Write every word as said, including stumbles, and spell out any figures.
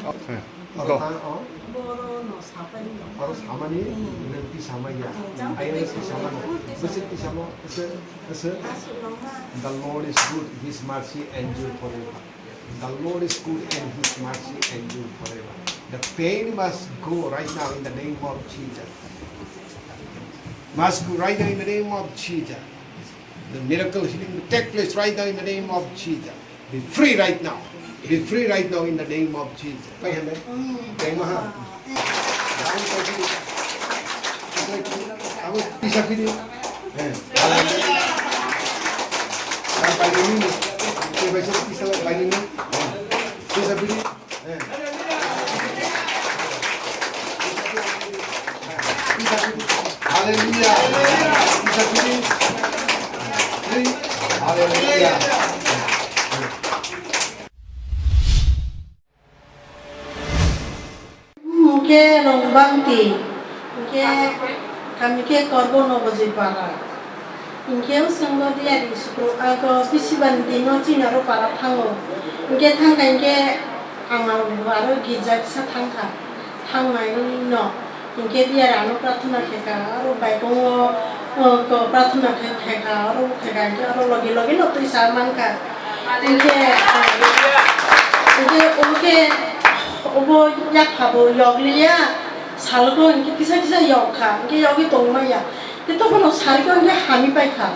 Hwnkhe, aro ta, o, aro samani, nwng tisamaya, ayang tisamano, bwswk tisamo, bwswk, bwswk. The Lord is good, His mercy endure forever. The Lord is good and His mercy endure forever. The pain must go right now in the name of Jesus. Must go right now in the name of Jesus. The miracle healing will take place right now in the name of Jesus. Be free right now. Be free right now in the name of Jesus. Pai hande? Tengma ha. Abo pisa phiri. Eh. Ang painani. Pisa phiri. Eh. Hallelujah. Hallelujah. Hwnkhe Rongbangti, hwnkhe kami khe Korbo Nobojoi Para. Hwnkhe o chwngno diyari sukru ago bisiban dino chini aro para thango. Hwnkhe thangkha hwnkhe ang aro girja kisa thangkha. Thangnai no hwnkhe diyari ano prarthana khaikha, aro baikongo, o, ko prarthana khai-, khaikha, aro khaikha hwnkhe aro logi logi no twisa mankha. Hwnkhe, hwnkhe, hwnkhe obo yaphabo yokliya, salgo hwnkhe kisa kisa yokkha, hwnkhe yogwi tongmaya. Hwnkhe tokhono sarikhe hwnkhe hami paikha.